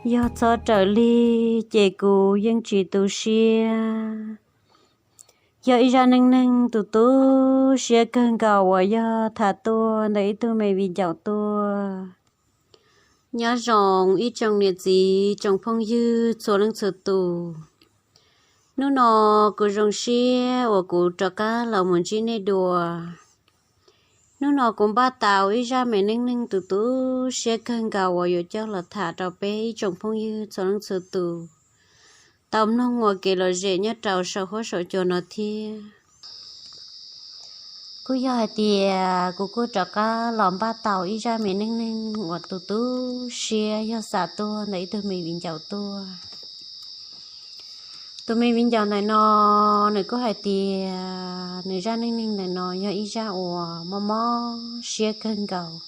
Yog txhob raws li ces kuv yeej tsis tu siab. Yog ib zaj neej neeg tu tu siab kawg nkaus uas yog tham tuaj ntawm ib tug me viv ncaus tuaj. Nyob zoo ib tsoom niam txiv tsoom phooj ywg txhua leej txhua tus. Hnub no kuv zoo siab uas kuv rov qab los mus ntsib nej dua. Hnub no kuv npaj tau ib zaj me neej neeg tu tu siab kawg nkaus uas yuav coj los tham rau peb ib tsoom phooj ywg txhua leej txhua tus tau mloog ua kev lom zem nyob rau saum huab saum cua no thiab. Kuj yog hais tias kuv kuj rov qab los npaj tau ib zaj me neej neeg uas tu tu siab yog xam tuaj ntawm ib tug me viv ncaus tuaj. Tus me viv ncaus ntawm no, nws kuj hais tias nws zaj neej neeg ntawm no yog ib zaj uas mob mob siab kawg nkaus,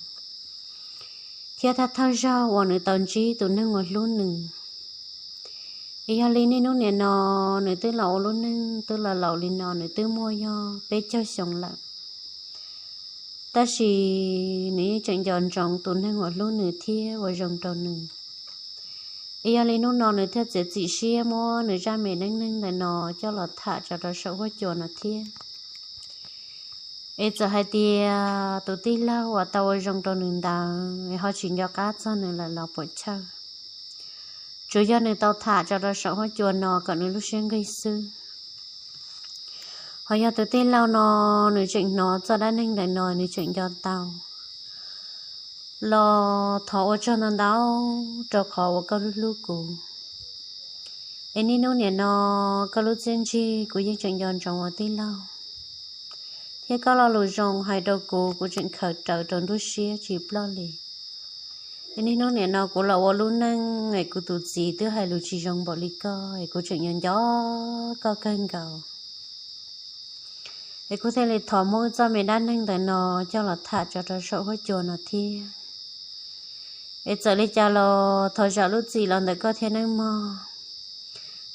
thiab thawj thawj zaug uas nws tau ntsib tus neeg uas hlub nws. Es yog li niaj hnub nim no nws twb los ua lub neej twb los laus li no nws twb muaj yog peb caug xyoo lawm. Tab sis nws yeej tseem nco ntsoov tus neeg uas hlub nws thiab ua zoo rau nws. Es yog li hnub no nws thiaj txiav txim siab muab nws zaj me neej neeg ntawm no coj los tham tso rau saum huab cua no thiab. Es txawm hais tias tus tij laug uas tau ua zoo rau nws ntawd es ho tsis nco qab txog nws lawm los puam chawj, tsuas yog nws tau tham tso rau saum huab cua no kom nws lub siab nqig xwb. Ho yog tus tij laug no nws tseem hnov txoj dab neeg ntawm no nws tseem nco tau los thov ua tsaug ntau ntau rau qhov uas koj hlub hlub kuv. Es niaj hnub nim no koj lub txiaj ntsig kuv yeej tseem nco ntsoov ua tij laug, thiab koj lo lus zoo hais rau kuv kuv tseem khaws rawv rau nruab siab tsis ploj li. Es niaj hnub nim no kuv los ua lub neej es kuv tus txiv twb hais lus tsis zoo npaum li koj es kuv tseem yuav nco koj kawg nkaus. Es kuv thiaj li thov muab txoj me dab neeg ntawm no coj los tham tso rau saum huab cua no thiab. Es txawm li cas los thov zam lub txim los ntawm koj thiab nawb mog.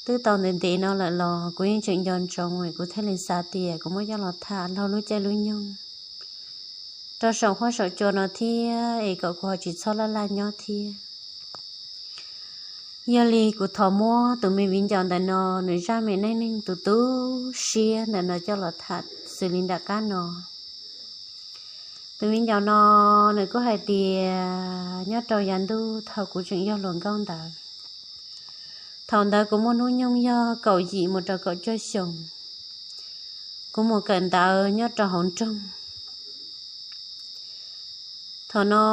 Twb tau ntev ntev no lawm los kuv yeej tseem nco ntsoov es kuv thiaj li xav tias kuv muab coj los tham laug lub caij lub nyoog rau saum huab saum cua no thiab es kom kuv ho tsis txhob laj laj nyob thiab. Yog li kuv thov muab tus me viv ncaus ntawm no nws zaj me neej neeg tu tu siab ntawm no coj los tham xws li nram qab no. Tus viv ncaus no nws kuj hais tias nyob rau yav ntuj thaum kuv tseem yog hluas nkauj ntawd, thaum ntawd kuv muaj hnub nyoog yog kaum yim mus rau kaum cuaj xyoos, kuv mus kawm ntawv nyob rau hauv nroog. Thaum no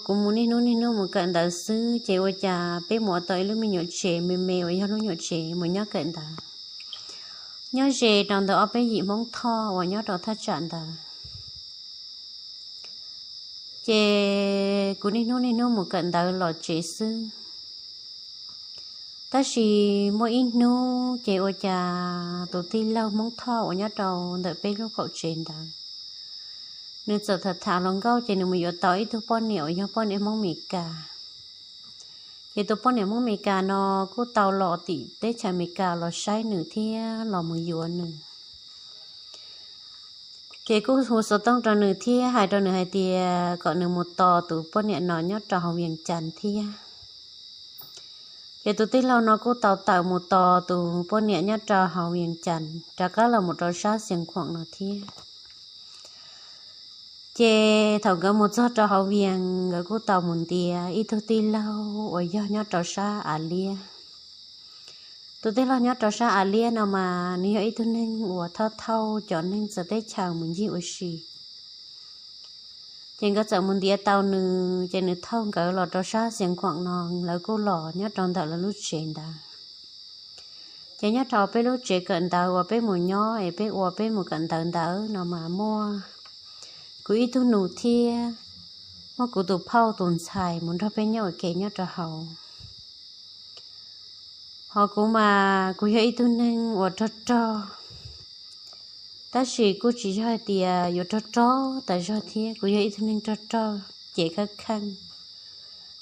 kuv mus niaj hnub niaj hnub mus kawm ntawv xwb ces ua cas peb mus ua tau ib lub me nyuam tsev me me uas yog lub nyuam tsev mus nyob kawm ntawv nyob ze rau ntawm ob peb yim Hmoob Thoj uas nyob rau thaj tsam ntawd. Ces kuv niaj hnub niaj hnub mus kawm ntawv los tsev xwb. Tab sis muaj ib hnub ces ua cas tus tij laug Hmoob Thoj uas nyob rau ntawm peb lub qaum tsev ntawd, nws txawm tham tham hluas nkauj ces nws mus yuav tau ib tug poj niam uas yog poj niam Hmoob Mes Kas. Ces tus poj niam Hmoob Mes Kas no kuj tau los tim teb chaws Mes Kas los saib nws thiab los mus yuav nws. Ces kuj hu xov tooj rau nws thiab hais rau nws hais tias kom nws mus tos tus poj niam no nyob rau hauv Vias Cas thiab. Ces tus tij laug no kuj tau tawm mus tos tus poj niam nyob rau hauv Vias Cas rov qab los mus rau sab Xias Khuam no thiab. Ces thaum nkawd mus txog rau hauv Vias, nkawd kuj tau mus ntiav ib tug tij laug uas yog nyob rau sab Av Liab. Tus tij laug nyob rau sab Av Liab no mas nws yog ib tug neeg uas thauj thauj cov neeg txawv teb chaws mus ncig ua si. Ces nkawd txawm mus ntiav tau nws, ces nws thauj nkawd los rau sab Xias Khuam no, lawv kuj los nyob rau ntawm lawv lub tsev ntawd. Ces nyob rau peb lub tsev kawm ntawv uas peb mus nyob es peb ua peb mus kawm ntawv ntawd no mas muaj kuv ib tug nus thiab muaj kuv tus phauj tus ntxhais mus nrog peb nyob ua ke nyob rau hauv. Ho kuv mas kuv yog ib tug neeg uas rog rog, tab sis kuj tsis yog hais tias yuav rog rog tas zog thiab, kuv yog ib tug neeg rog rog ces kheej kheej.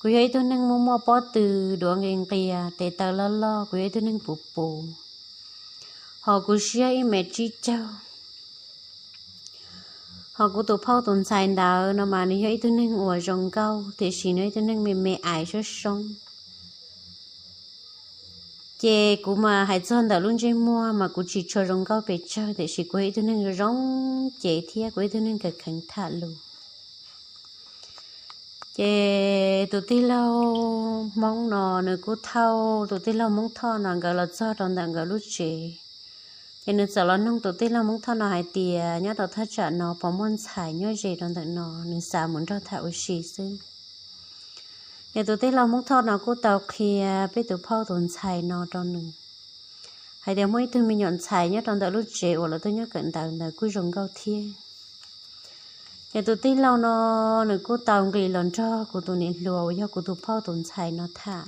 Kuv yog ib tug neeg muaj muaj pob tw, duav nqis nqias, tes taw loj loj, kuv yog ib tug neeg puv puv. Ho kuv siab ib mev tsib caug. Ho kuv tus phauj tus ntxhais ntawd no mas nws yog ib tug neeg uas zoo nkauj, tiam sis nws yog ib tug neeg me me ais soob soob. Ces kuv mas hais txog ntawm lub ntsej muag mas kuv tsis tshua zoo nkauj pes tsawg, tiam sis kuv yog ib tug neeg zoo cev thiab kuv ib tug neeg kawm kheev tham lus. Ces tus tij laug Hmoob no nws kuj thauj tus tij laug Hmoob Thoj no nkawd los txog rau ntawm nkawd lub tsev. Ces nws txawm los noog tus tij laug Hmoob Thoj no hais tias nyob rau thaj tsam no puas muaj ntxhais nyob ze rau ntawm no, nws xav mus nrog tham ua si xwb. Ces tus tij laug Hmoob Thoj no kuj tau qhia peb tus phauj tus ntxhais no rau nws hais tias muaj ib tug me nyuam ntxhais nyob rau ntawm lub tsev uas lawv tuaj nyob kawm ntawv ntawd kuj zoo nkauj thiab. Ces tus tij laug no nws kuj tau nqis los nrog kuv tus niam hluas uas yog kuv tus phauj tus ntxhais no tham.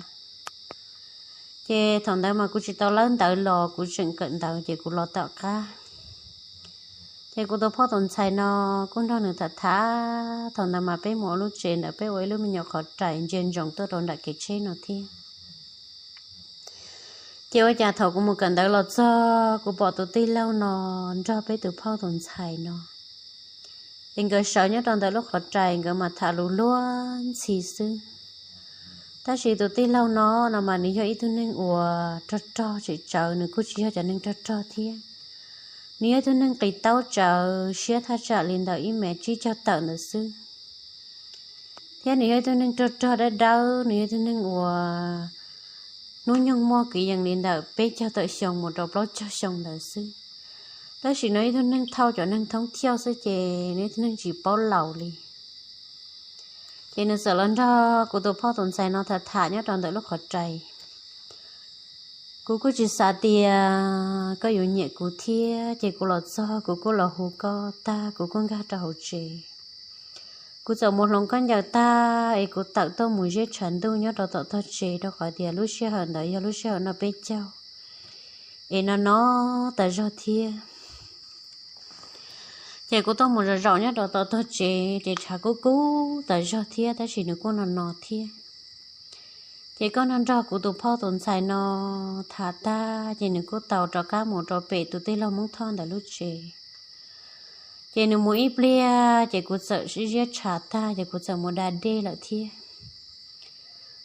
Ces thaum ntawd mas kuv tsis tau lawb ntawv los kuv tseem kawm ntawv ces kuv los tom qab. Ces kuv tus phauj tus ntxhais no kuj nrog nws tham tham, thaum ntawd mas peb mus ua lub tsev ntawd peb ua ib lub me nyuam qhov rais ntsia ntsoov tuaj rau nram kev tsheb no thiab. Ces ua cas thaum kuv mus kawm ntawv los txog kuv pom tus tij laug no nrog peb tus phauj tus ntxhais no, ces nkawd sawv nyob rau ntawm lub qhov rais nkawd mas tham lus luag ntxhi xwb. Tab sis tus tij laug no no mas nws yog ib tug neeg uas rog rog tsem tsawv, nws kuj tsis yog cov neeg rog rog thiab. Nws yog ib tug neeg qis taub tsawv siab thaj tsam li ntawm ib mev tsib caug tawm ntawd xwb. Thiab nws yog ib tug neeg rog rog dawb dawb, nws yog ib tug neeg uas hnub nyoog muaj kwv yees li ntawm peb caug tawm xyoo mus rau plaub caug xyoo ntawd xwb. Tab sis nws ib tug neeg thauj cov neeg thoob thiauj xwb ces nws ib tug neeg tsis paub laus li. Ces nws txawm los nrog kuv tus phauj tus ntxhais no tham tham nyob rau ntawm lub qhov rais. Kuv kuj tsis xav tias koj yuav nyiam kuv thiab, ces kuv los txog kuv kuj los hu koj tag kuv kuj nkag rau hauv tsev. Kuv txawm mus hloov khaub ncaws tag es kuv tawm tuaj mus ziab tshav ntuj nyob rau tom tog tsev, rau qhov tias lub sij hawm ntawd yog lub sij hawm noj peb caug es no no tas zog thiab. Ces kuv tuaj mus zaum zaum nyob rau tom tog tsev ces tshav kub kub tas zog thiab, tab sis nws kuj no no thiab. Ces kuv nrog nrog kuv tus phauj tus ntxhais no tham tag ces nws kuj tau rov qab mus rau pem tus tij laug Hmoob Thoj ntawd lub tsev. Ces nws mus ib pliag ces kuv txawm sib ziab tshav tag ces kuv txawm mus da dej lawm thiab.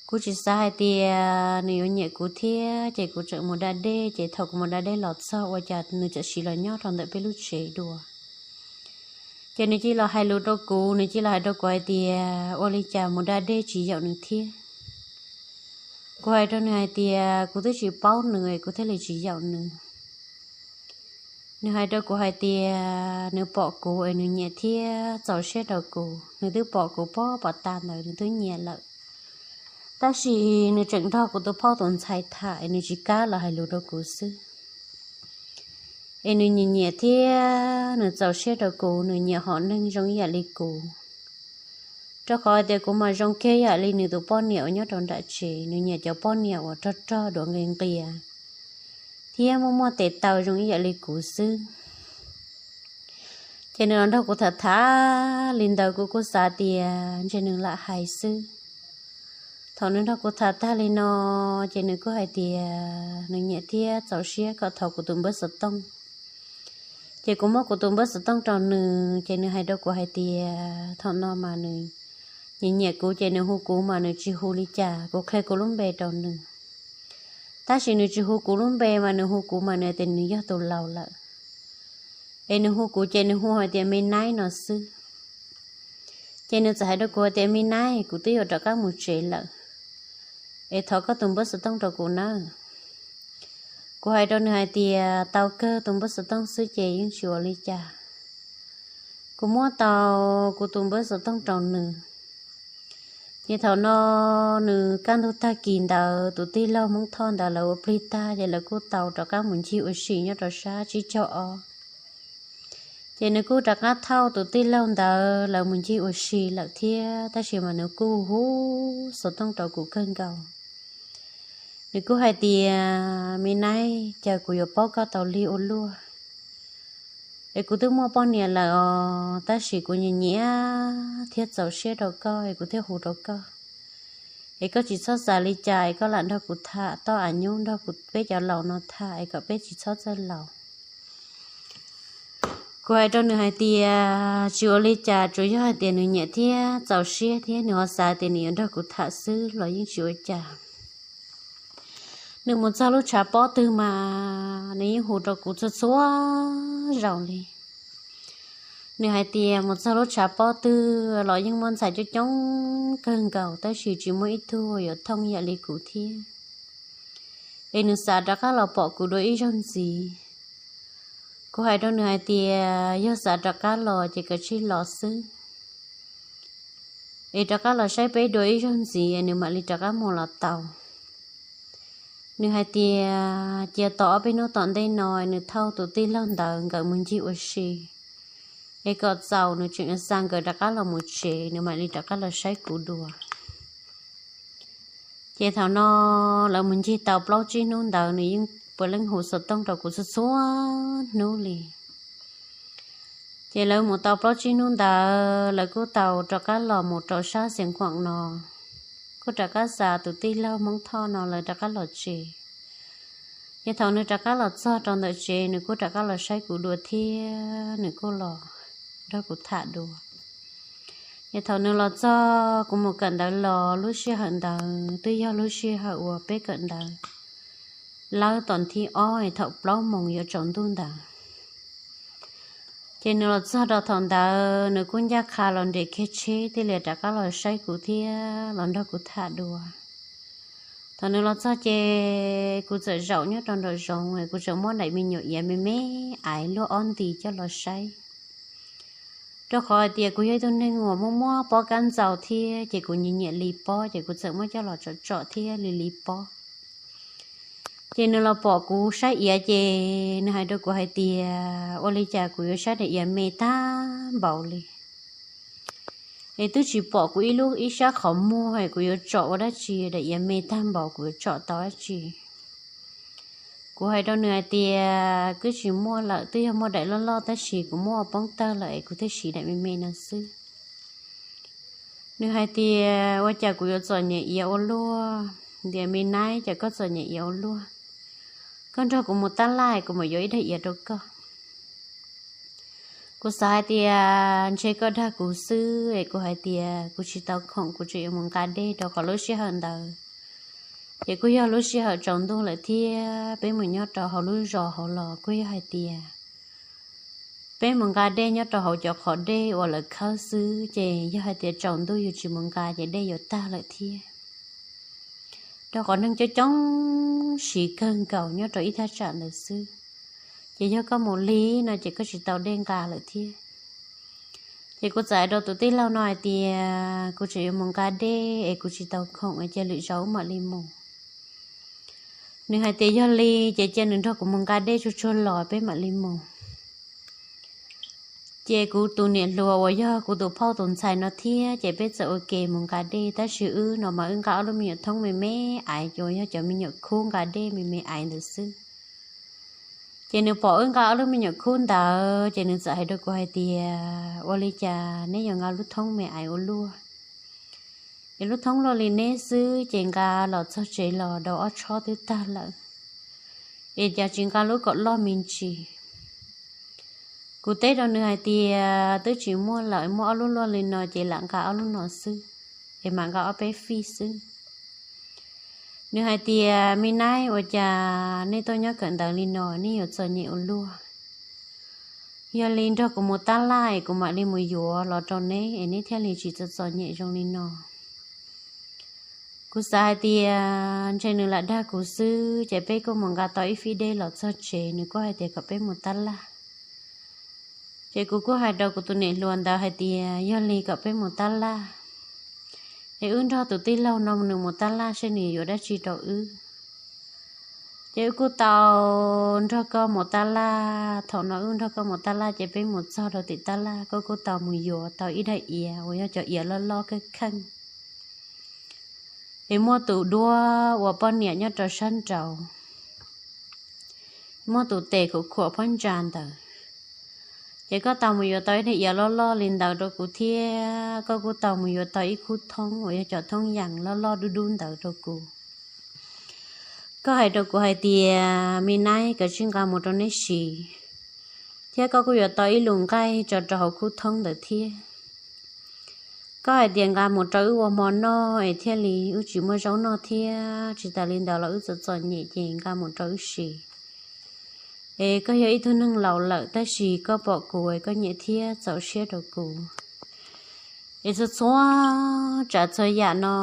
Kuv tsis xav hais tias nws yuav nyiam kuv thiab, ces kuv tseem mus da dej, ces thaum kuv mus da dej los txog ua cas nws txawm sim los nyob rau ntawm peb lub tsev dua. Ces nws cia los hais lus rau kuv, nws cia los hais rau kuv hais tias ua li cas mus da dej tsis yaum nws thiab. Kuv hais rau nws hais tias kuv twb tsis paub nws es kuv thiaj li tsis yaum nws. Nws hais rau kuv hais tias nws pom kuv es nws nyiam thiab txaus siab rau kuv, nws twb pom kuv pog pom tas ntawd nws twb nyiam lawm. Tab sis nws tseem nrog kuv tus phauj tus ntxhais tham es nws tsis kam los hais lus rau kuv xwb. Es nws nyiam nyiam thiab nws txaus siab rau kuv, nws nyiam hom neeg zoo ib yam li kuv. Rau qhov tias kuv mas zoo kiag yam li nws tus poj niam uas nyob rau nram tsev, nws nyiam cov poj niam uas rog rog duav nqis nqias thiab muaj muaj tes taw zoo ib yam li kuv xwb. Ces nws los nrog kuv tham tham li ntawd kuv kuj xav tias ntshe nws lam hais xwb. Thaum nws nrog kuv tham tag li no, ces nws kuj hais tias nws nyiam thiab txaus siab kom thov kuv tus npawb xov tooj. Ces kuv muab kuv tus npawb xov tooj rau nws, ces nws hais rau kuv hais tias thaum no mas nws nyiam nyiam kuv ces nws hu kuv mas nws tsis hu li cas, kuv qhia kuv lub npe rau nws. Tab sis nws tsis hu kuv lub npe mas nws hu kuv mas nws tias nws yog tus laus lawm. Es nws hu kuv ces nws hu hais tias me naib no xwb. Ces nws txawm hais rau kuv hais tias me naib, kuv twb yuav rov qab mus tsev lawm, es thov koj tus npawb xov tooj rau kuv nawb. Kuv hais rau nws hais tias tau kawg, tus npawb xov tooj xwb ces yeej tsis ua li cas. Kuv muab tau kuv tus npawb xov tooj rau nws. Ces thaum no nws kaj ntug tag kis ntawd tus tij laug Hmoob Thoj ntawd lawv ua plig tag ces lawv kuj tau rov qab mus ncig ua si nyob rau sab tsib caug ob. Ces nws kuj rov qab thauj tus tij laug ntawd lawv mus ncig ua si lawm thiab, tab sis mas nws kuj hu xov tooj rau kuv kawg nkaus. Nws kuj hais tias me naib, cas kuv yuav paub koj tau lig ua luaj, es kuv twb muaj poj niam lawm os, tab sis kuv nyiam nyiam thiab txaus siab rau koj es kuv thiaj hu rau koj. Es koj tsis txhob xav li cas, es koj lam nrog kuv tham toj av nyub, nrog kuv peb cov laus no tham es kom peb tsis txhob txawj laus. Kuv hais rau nws hais tias tsis ua li cas, tsuas yog hais tias nws nyiam thiab txaus siab thiab nws ho xav tias nws yuav nrog kuv tham xwb los yeej tsis ua cas. Nws mus txog lub tshav pob twg mas nws yeej hu rau kuv txhua txhua zaus li. Nws hais tias mus txog lub tshav pob twg los yeej muaj ntxhais coob coob kawg nkaus tab sis tsis muaj ib tug yuav thooj yam li kuv thiab. Es nws xav rov qab los pom kuv dua ib zaug ntxiv. Kuv hais rau nws hais tias yog xav rov qab los ces kav tsij los xwb, es rov qab los saib peb dua ib zaug ntxiv es nws mam li rov qab mus los tau. Nws hais tias cia tos ob peb hnub tom ntej no nws thauj tus tij laug ntawd nkawd mus ncig ua si, es kom txaus nws tseem xa nkawd rov qab los mus tsev nws mam li rov qab los saib kuv dua. Ces thaum no lawv mus ncig tau plaub tsib hnub ntawd nws yeej puav leej hu xov tooj rau kuv txhua txhua hnub li. Ces lawv mus tau plaub tsib hnub ntawd lawv kuj tau rov qab los mus rau sab Xiav Khuam no, kuj rov qab xa tus tij laug Hmoob Thoj no lawv rov qab los tsev. Ces thaum nws rov qab los txog rau ntawm tsev nws kuj rov qab los saib kuv dua thiab nws kuj los nrog kuv tham dua. Ces thaum nws los txog kuv mus kawm ntawv los lub sij hawm ntawd twb yog lub sij hawm uas peb kawm ntawv lawb tom nthib ob es thaum plaub moos yuav tsaus ntuj ntawd. Ces nws los txog rau thaum ntawd nws kuj ncaj qha los nres kiag tsheb thiaj li rov qab los saib kuv thiab los nrog kuv tham dua. Thaum nws los txog ces kuv txawm zaum nyob rau nraum zoov es kuv txawm muab daim me nyuam iav me me aiv luaj ob nti coj los saib. Rau qhov hais tias kuv yog ib tug neeg uas muaj muab pob kab ntxaus thiab ces kuv nyiam nyiam li pob ces kuv txawm muab coj los tsom tsom thiab li li pob. Ces nws los pom kuv saib iav ces nws hais rau kuv hais tias ua li cas kuv yuav saib daim iav me tag npaum li, es twb tsis pom kuv ib lub ib sab qhov muag es kuv yuav tsom ua dab tsi, daim iav me tag npaum kuv yuav tsom tau dab tsi. Kuv hais rau nws hais tias kuv tsis muaj lawm, twb yog muaj daim loj loj tab sis kuv muab ua poob tawg lawm es kuv thiaj siv daim me me no xwb. Nws hais tias ua cas kuv yuav txom nyem iav ua luaj, tias me naib cas koj txom nyem iav ua luaj, koj nrog kuv mus tab laj kuv mam yuav ib daim iav rau koj. Kuv xav hais tias ntshe koj dag kuv xwb es kuv hais tias kuv tsis tau khoom kuv tseem yuav mus nqa dej rau qhov lub sij hawm ntawd ces kuj yog lub sij hawm tsaus ntuj lawm thiab peb mus nyob rau hauv lub zos hauv los kuj yog hais tias peb mus nqa dej nyob rau hauv cov qhov dej uas lawv khawb xwb ces yog hais tias tsaus ntuj yus tsis mus nqa ces dej yuav tag lawm thiab. Rau qhov neeg coob coob siv kawg nkaus nyob rau ib thaj tsam ntawd xwb, ces yog koj mus lig no ces koj tsis tau dej nqa lawm thiab. Ces kuv txawm hais rau tus tij laug no hais tias kuv tseem yuav mus nqa dej es kuv tsis tau khoom es cia lwm zaus mam li mus. Nws hais tias yog li ces cia nws nrog kuv mus nqa dej tsuag tsuag los peb mam li mus. Ces kuv tus niam hluas uas yog kuv tus phauj tus ntxhais no thiab ces peb txawm ua ke mus nqa dej tab sis wb no mas wb nqa ob lub me nyuam thoob me me aiv uas yog cov me nyuam khub nqa dej me me aiv ntawd xwb. Ces nws pom wb nqa ob lub me nyuam khub ntawd ces nws txawm hais rau kuv hais tias ua li cas neb yuav nqa lub thoob me aiv ua luaj, es lub thoob luaj li neb xwb ces nqa los txog tsev los daus ob tshob twb tag lawm, es cas tsis nqa lub kom loj me ntsis. Kuv teb rau nws hais tias twb tsis muaj lawm, muaj ob lub luaj li no ces lam nqa ob lub no xwb, es mam nqa ob peb fij xwb. Nws hais tias me naib ua cas nej tuaj nyob kawm ntawv li no nej yuav txom nyem ua luaj. Yog li nrog kuv mus tab laj es kuv mam li mus yuav los rau neb es neb thiaj li tsis txom txom nyem zoo li no. Kuv xav hais tias ntshe nws lam dag kuv xwb ces peb kuj mus nqa tau ib fij dej los txog tsev nws kuj hais tias kom peb mus tab laj. Ces kuv kuj hais rau kuv tus niam hluas ntawd hais tias yog li kom peb mus tab laj, es wb nrog tus tij laug no nws mus tab laj seb nws yuav dab tsi rau wb. Ces wb kuj tau nrog koj mus tab laj, thaum no wb nrog koj mus tab laj ces peb mus txog rau tim tab laj koj kuj tau mus yuav tau ib daim iav uas yog cov iav loj loj kawg kheej. Es muaj tus duab ua poj niam nyob rau sab nraud, muaj tus tes khuam khuam phab ntsa ntawd. Ces koj tau mus yuav tau ib daim iav loj loj li ntawd rau kuv thiab koj kuj tau mus yuav tau ib khub thoob uas yog cov thoob yas loj loj dub dub ntawd rau kuv. Koj hais rau kuv hais tias me naib kav tsij nqa mus rau neb siv, thiab koj kuj yuav tau ib lus nqaij tso rau hauv khub thoob ntawd thiab. Koj hais tias nqa mus rau wb ua hmo noj es thiaj li wb tsis muaj zaub noj thiab, tsis tas li ntawd los wb txom txom nyem ces nqa mus rau wb siv. Es koj yog ib tug neeg laus lawm tab sis koj pom kuv es koj nyiam thiab txaus siab rau kuv. Es txhua txhua tsav txhua yam no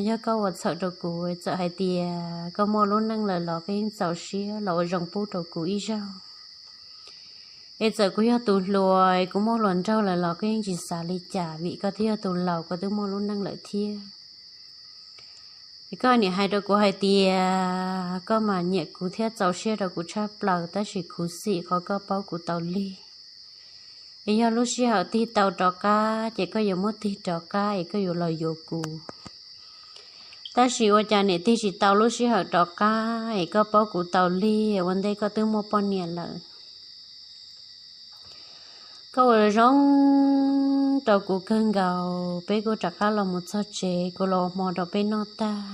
yog koj ua txhaum rau kuv, txawm hais tias koj muaj lub neej lawm los koj yeej txaus siab los ua zoo pub rau kuv ib zaug. Es txawm kuv yog tus hluas es kuv muaj hluas nraug lawm los koj yeej tsis xav li cas vim koj twb yog tus laus, koj twb muaj lub neej lawm thiab. Es koj niam hais rau kuv hais tias koj mas nyiam kuv thiab txaus siab rau kuv tshaj plaws tab sis khuv xim qhov koj paub kuv tau lig. Es yog lub sij hawm tig tau rov qab ces koj yuav muab tig rov qab es koj yuav los yuav kuv. Tab sis ua cas niam tig tsis tau lub sij hawm rov qab es koj paub kuv tau lig, ua ntej koj twb muaj poj niam lawm. Koj ua zoo rau kuv kawg nkaus, peb kuj rov qab los mus txog tsev, kuv los ua hmo rau peb noj tag.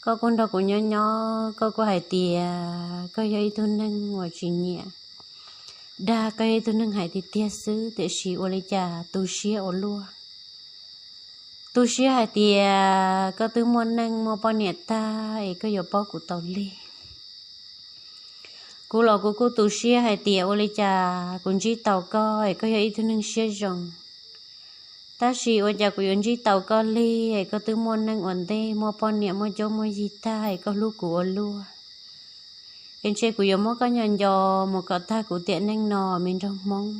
Koj kuj nrog kuv nyob nyob, koj kuj hais tias koj yog ib tug neeg uas tsis nyiam dag, koj yog ib tug neeg hais tiag tiag xwb, tiam sis ua li cas tu siab ua luaj. Tu siab hais tias koj twb muaj neej muaj poj niam tag es koj yuav paub kuv tau lig. Kuv los kuv kuj tu siab hais tias ua li cas kuv ntsib tau koj es koj yog ib tug neeg siab zoo. Tab sis ua cas kuv yuav ntsib tau koj lig es koj twb muaj neej ua ntej, muaj poj niam muaj cuab muaj yig tag es koj hlub kuv ua luaj. Es ntshe kuv yuav muab koj nco nco mus kom tag kuv tiam neej no me nraug Hmoob.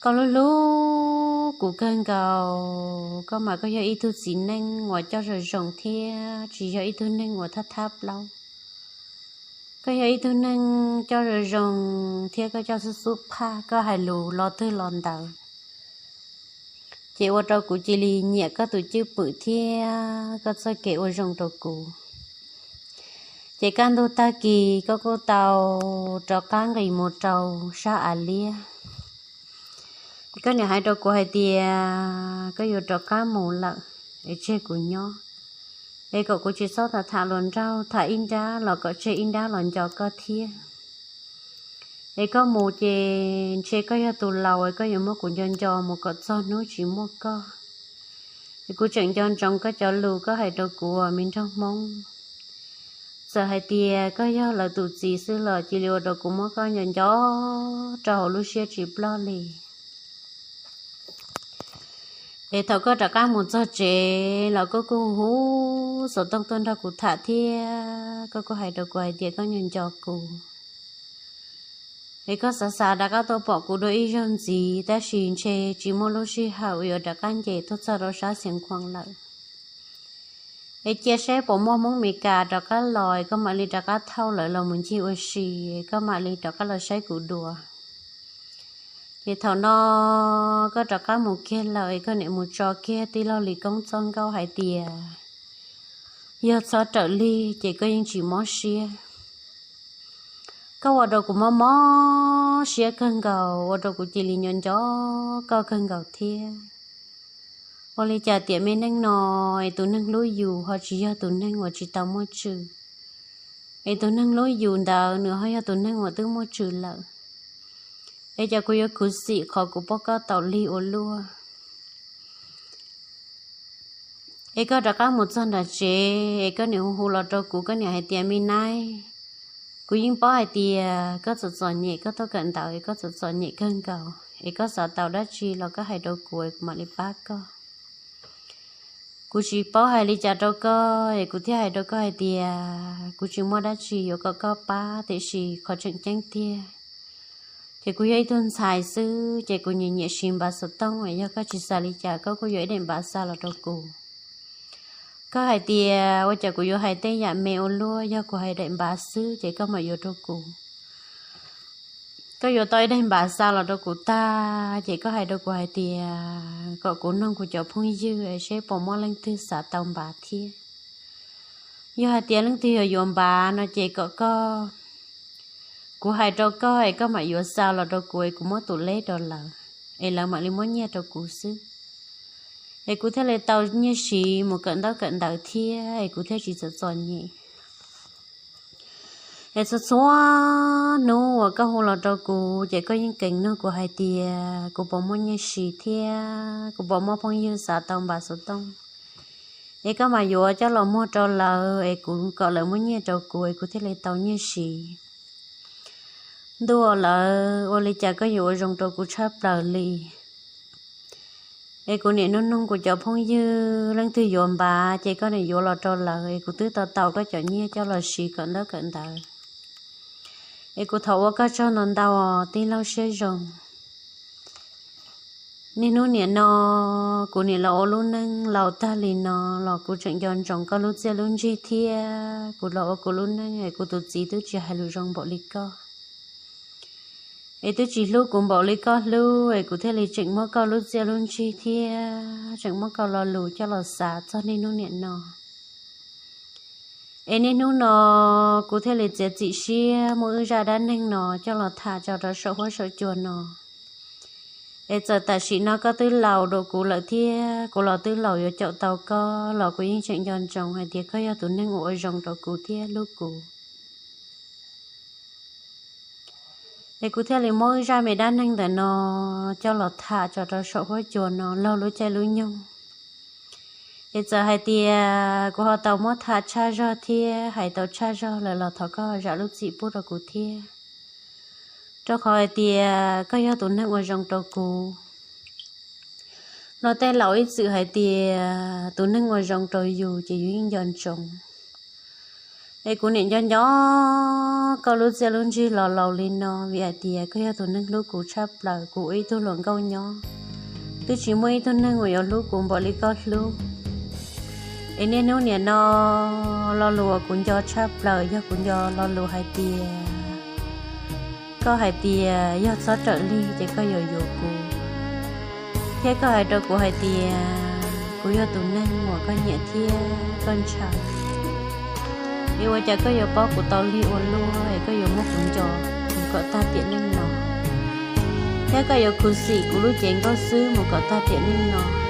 Koj hlub hlub kuv kawg nkaus, koj mas koj yog ib tug txiv neej uas coj zoo zoo thiab tsis yog ib tug neeg uas thab thab plaub. Koj yog ib tug neeg coj zoo zoo thiab koj coj xub xub phaj, koj hais lus lo twg los ntawd. Ces ua rau kuv cia li nyiam koj tus cwj pwm thiab koj txoj kev ua zoo rau kuv. Ces kaj ntug tag kis koj kuj tau rov qab nqis mus rau sab Av Liab. Koj niam hais rau kuv hais tias koj yuav rov qab mus lawm, es tseg kuv nyob, es kom kuv tsis txhob tham tham hluas nraug, tham ib nrab los kom tseg ib nrab los nco koj thiab. Es koj mus ces ntshe koj yog tus laus es koj yuav muab kuv nco nco mus kom txog hnub tsis muaj koj. Es kuv tseem nco ntsoov koj cov lus koj hais rau kuv me nraug Hmoob. Txawm hais tias koj yog lawv tus txiv xwb los cia li ua rau kuv muab koj nco nco rau hauv lub siab tsis ploj li. Es thaum koj rov qab mus txog tsev los koj kuj hu hu xov tooj tuaj nrog kuv tham thiab koj kuj hais rau kuv hais tias koj nco nco kuv. Es koj xav xav rov qab tuaj pom kuv dua ib zaug ntxiv tab sis ntshe tsis muaj lub sij hawm uas yuav rov qab nce tuaj txog rau sab Xeev Khuam lawm. Es cia saib puas muaj Hmoob Mes Kas rov qab los es koj mam li rov qab thauj lawv los mus ncig ua si, es koj mam li rov qab los saib kuv dua. Ces thaum no koj rov qab mus kiag lawm es koj niam mus tso kiag tij laug Lis Koob txoj nkauj hais tias yog txhob rawm lig ces koj yeej tsis mob siab. Koj ua rau kuv mob mob siab kawg nkaus, ua rau kuv cia li nco nco koj kawg nkaus thiab. Ua li cas tiam me neej no es tus neeg hlub yus ho tsis yog tus neeg uas tsis tau muaj tswv, es tus neeg hlub yus ntawd nws ho yog tus neeg uas twb muaj tswv lawm. Es cas kuv yuav khuv xim qhov kuv pom koj tau lig ua luaj. Es koj rov qab mus txog nram tsev es koj niam hu hu los rau kuv, koj niam hais tias me nab, kuv yeej paub hais tias koj txom txom nyem, koj tuaj kawm ntawv es koj txom txom nyem kawg nkaus, es koj xav tau dab tsi los koj hais rau kuv es kuv mam li pab koj. Kuv tsis paub hais li cas rau koj es kuv thiaj hais rau koj hais tias kuv tsis muaj dab tsi yuav kom koj pab, tiam sis qhov tseem ceeb tiag ces kuv yog ib tug ntxhais xwb ces kuv nyiam nyiam siv npav xov tooj, es yog koj tsis xav li cas koj kuj yuav ib daim npav xa los rau kuv. Koj hais tias ua cas kuv yuav hais tej yam me ua luaj, yog kuv hais daim npav xwb ces koj mam yuav rau kuv. Koj yuav tau ib daim npav xa los rau kuv tag ces koj hais rau kuv hais tias kom kuv noog kuv cov phooj ywg seb puas muaj leej twg xav tau npav thiab. Yog hais tias leej twg yuav yuav npav no ces kom koj, kuv hais rau koj es koj mam yuav xa los rau kuv es kuv muab tus leb rau lawv, es lawv mam li muab nyiaj rau kuv xwb. Es kuv thiaj li tau nyiaj siv mus kawm ntaub kawm ntawv thiab es kuv thiaj tsis txom txom nyem. Es txhua txhua hnub uas koj hu los rau kuv ces koj yeej kheev nug kuv hais tias kuv puas muaj nyiaj siv thiab kuv puas muaj phooj ywg xav tau npav xov tooj, es koj mam yuav coj los muag rau lawv es kuv kom lawv muab nyiaj rau kuv es kuv thiaj li tau nyiaj siv. Ntuj aw, lawv ua li cas koj yuav ua zoo rau kuv tshaj plaws li. Es kuv niam nug nug kuv cov phooj ywg leej twg yuav npav ces koj niam yuav los rau lawv es kuv twb tau tau koj cov nyiaj coj los siv kawm ntaub kawm ntawv. Es kuv thov ua koj tsaug ntau ntau tij laug siab zoo. Niaj hnub niam no kuv niam los ua lub neej laus tag li no los kuv tseem nco ntsoov koj lub txiaj lub ntsig thiab kuv los ua kuv lub neej es kuv tus txiv twb tsis hais lus zoo npaum li koj, es twb tsis hlub kuv npaum li koj hlub es kuv thiaj li tseem muab koj lub txiaj lub ntsig thiab tseem muab koj lo lus coj los xav txog niaj hnub niam no. Es niaj hnub no kuv thiaj li txiav txim siab muab wb zaj dab neeg no coj los tham tso rau saum huab saum cua no. Es txawm tam sim no koj twb laus dua kuv lawm thiab kuv los twb laus yuav caum tau koj los kuv yeej tseem nco ntsoov hais tias koj yog tus neeg uas ua zoo rau kuv thiab hlub kuv. Es kuv thiaj li muab wb zaj me dab neeg ntawm no coj los tham tso rau saum huab cua no laug lub caij lub nyoog. Es txawm hais tias kuv ho tau muab tham tshaj zog thiab hais tau tshaj zog lawm los thov koj zam lub txim pub rau kuv thiab, rau qhov hais tias koj yog tus neeg ua zoo rau kuv. Luag tej laus ib txwm hais tias tus neeg ua zoo rau yus ces yus yeej nco ntsoov. Es kuv niam nco nco koj lub txiaj lub ntsig los laus li no vim hais tias koj yog tus neeg hlub kuv tshaj plaws, kuv ua ib tug hluas nkauj nyob twb tsis muaj ib tug neeg uas yuav hlub kuv npaum li koj hlub. Es niaj hnub niam no lo lus uas kuv nco tshaj plaws yog kuv nco lo lus hais tias koj hais tias yog txhob rawm lig ces koj yuav yuav kuv, thiab koj hais rau kuv hais tias kuv yog tus neeg uas koj nyiam thiab koj ntshaw. Es ua cas koj yuav paub kuv tau lig ua luaj es koj yuav muab kuv nco mus kom tag tiam neej no, thiab koj yuav khuv xim kuv lub cev nkauj xwb mus kom tag tiam neej no.